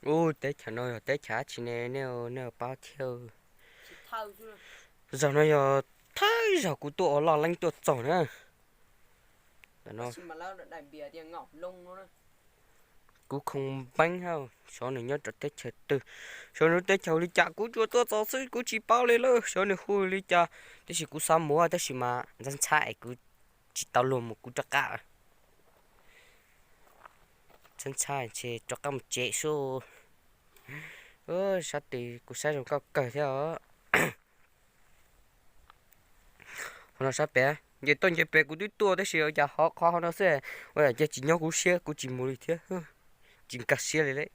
Ub, teb chaws no yog teb chaws dab tsi ne, nej, nej paub thiab. Zaum no yog thawj zaug kuv tuaj ua loj leeb tuaj txog na. Kuv khoom npeeb hab, xyov nws nyob rau teb chaws twg, xyov nws teb chaws li cas kuv tsuas tuaj txog xwb kuv tsis paub li lawm, xyov nws hu li cas, tab sis kuv xav mus tab sis mas ntxhab ntxhab es kuv tsis tau luag mus kuv rov qab. Ntxhab ntxhab ces rov qab mus tsev xwb. Sab tid kuv saib zoo nkauj kawg thiab os. Qhov no sab pem, nce tuaj nce pem kuv twb tuaj tab sis ua cas qhov qhov no xwb, ua cas tsis nyob kuv siab kuv tsis mus li thiab, tsis nkag siab li lawm.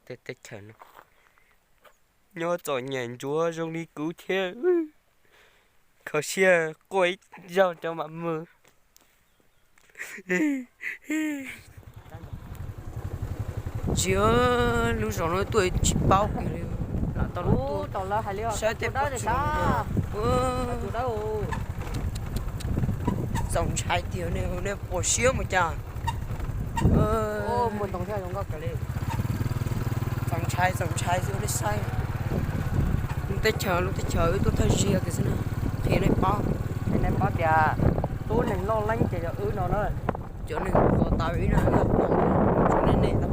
Teb chaws no nyob txom nyem ntsuav zoo li kuv thiab, kho siab quaj ib zaug rau mam mus. Tsis, lub zos no tuaj tsis paub kiag li. Lam tau lawv tuaj saib tej pob tsuas. Txaus ntshai tiag, nej puas siab mus cas? Txaus ntshai, txaus ntshai xwb nej saib. Lub teb chaws, lub teb chaws wb tuaj thawj zaug kiag xwb na, qhia nej paub. Nej paub tias tub neeg loj leeb ces yog wb no na. Cov neeg qhov tau ib no, nej nej tau,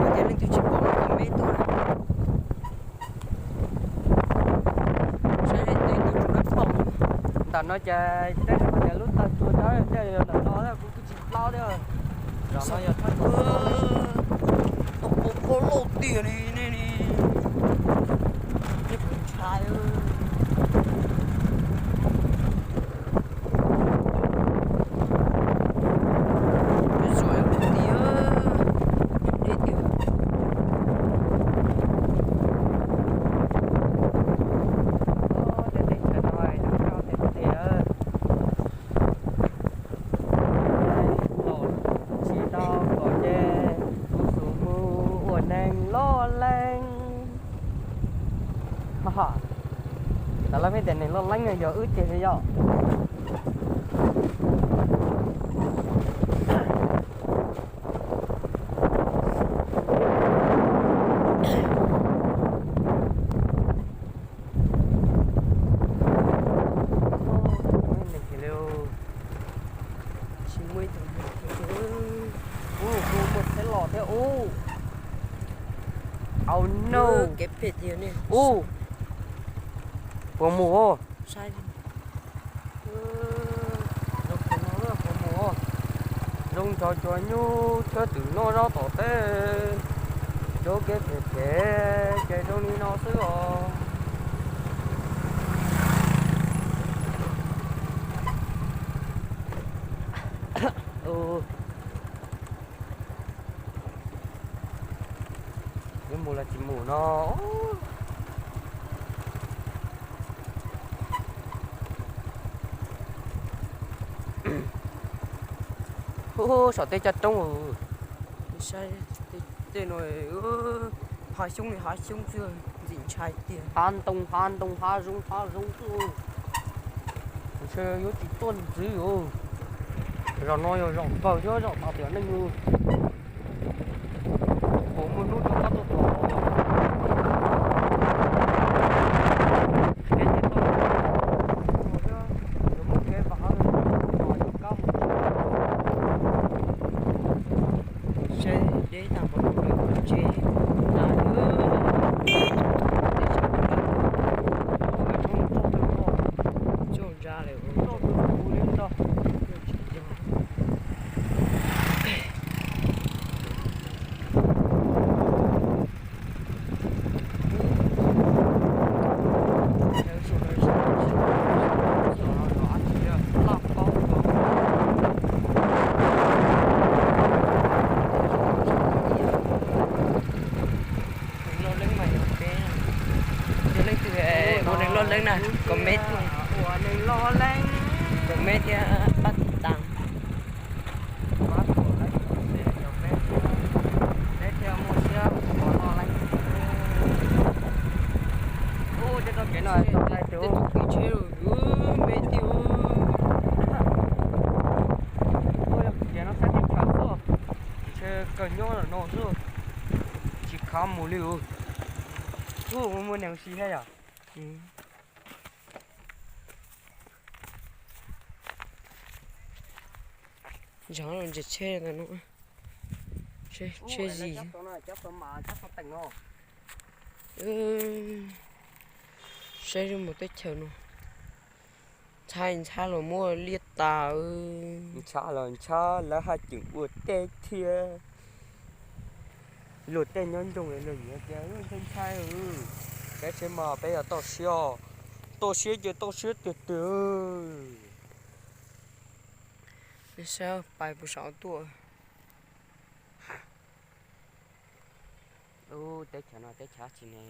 yog tias leej twg tsis pom no comment tuaj. Saib tej tub tsuas na pom. Ntawm no ces tej zaum hais tias lub taw tsuas dawb tej yog ntawm no kuv twb tsis paub thiab. Zos no yog thab tau pob loj tiag li ne. Nej puas ntshai? Tsis tau kom ces kuv xub mus ua neeg loj leeb. Tam lawv pheej tias neeg loj leeb no yog wb ces yog. Tsis muaj ib tug neeg thiab. Ub, kuv muaj tsheb los thiab ub. Au no. Kev phem tiag ne. Ub. Puas mus? Saib. Zoo kawg no puas mus? Zoo nrog cov nyuj thiab twm noj zaub tom teb, cov kev phem phem ces zoo li no xwb os. Yuav mus los tsis mus no. Hu, saum tej caj roob. Saib tej no, hav xyoob li hav xyoob xwb, ntxim ntshai tiag. Hav ntoo hav ntoo hav zoov hav zoov xwb. Ntshe yuav tsis tuaj ntxiv os. Zaum no yog zaum kawg thiab zaum tas tiam neej. Puas muaj hnub rov qab tuaj tod? Kev ces tuaj, yuav muaj kev vam hab no yuav kab mus. Saib deb tag npaum no lawm ces tas lawm. Txhua ntsa lawm, txhua tus kuv li ntag. Neeg loj leeb mas yog peb, yog leej twg ua neeg loj leeb na, comment tuaj. Ua neeg loj leeb, comment thiab pab tiv tas. Peb thiaj muaj siab ua loj leeb. Ub, tej txoj kev no, tej txoj kev tsheb me ti ub. Ua yog kev no saib teb chaws xwb, ntshe kawg nyob los no xwb, tsis khav mus li. Ub, muaj neeg si thiab yom. Ntshai los ntsia tsheb ntawm no, tsheb zis. Saib zoo mus teb chaws no, ntshai ntshai los muaj liaj tas. Ntshai los ntshai, lawv haj tseem ua teb thiab. Luag tej nyob nroog luag nyiam tias ntshai ntshai. Peb tsev mas peb yog toj siab, toj siab ces toj siab tiag tiag. Saib pais puas saum tuaj. Ub, teb chaws no teb chaws tsi ne,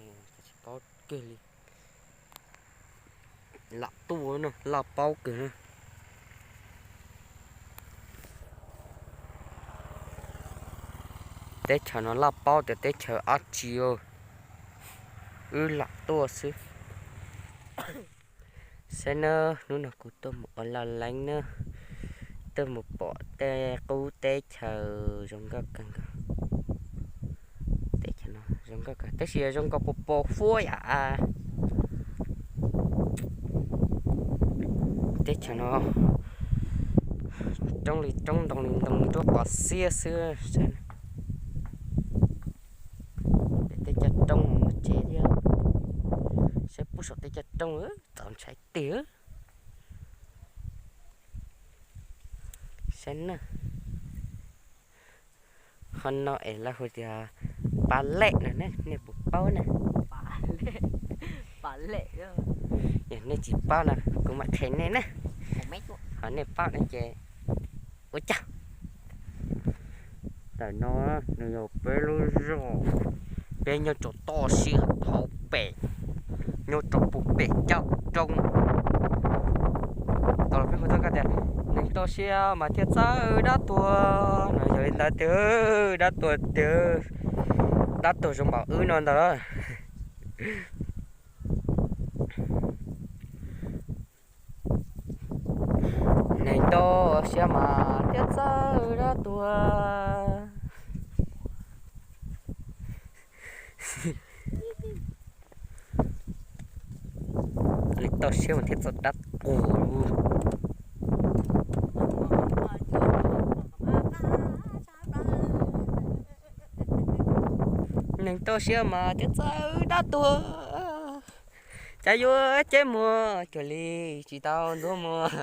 tsis paub kiag li. Lam tuaj no laj paub kawg na. Teb chaws no laj paub tias teb chaws dab tsi, wb lam tuaj xwb. Saib nawb, hnub no kuv tuaj mus ua laj leeb nawb, tuaj mus pom tej qub teb chaws zoo nkauj kawg nkaus. Teb chaws no zoo nkauj kawg tab sis zoo nkaus puas pos huab yam. Teb chaws no roob li roob, ntoo li ntoo, nruab qos xiab xwb. Tej caj roob muaj tsev thiab. Saib pub saum tej caj roob txaus ntshai tiag. Saib na, qhov no es lawv hu tias pas lej no ne, nej puas paub na? Yog nej tsis paub no kuv mam qhia nej na, ho nej paub no ces ua cas. Ntawm no nws yog peb lub zos, peb nyob rau toj siab hauv pem, nyob rau puag pem caj roob. Tau los peb hu txoj kab tias neeg toj siab mas thiaj txawj dab tuag no yog li ntawd tiag, dab tuag tiag, dab tuag zoo npaum wb no ntag. Neeg toj siab mas thiaj txawj dab tuag. Neeg toj siab mas thiaj txawj dab tuag. Neeg toj siab mas thiaj txawj dab tuag. Cas yuav ceb muag cuag li tsis tau ntxuav muag.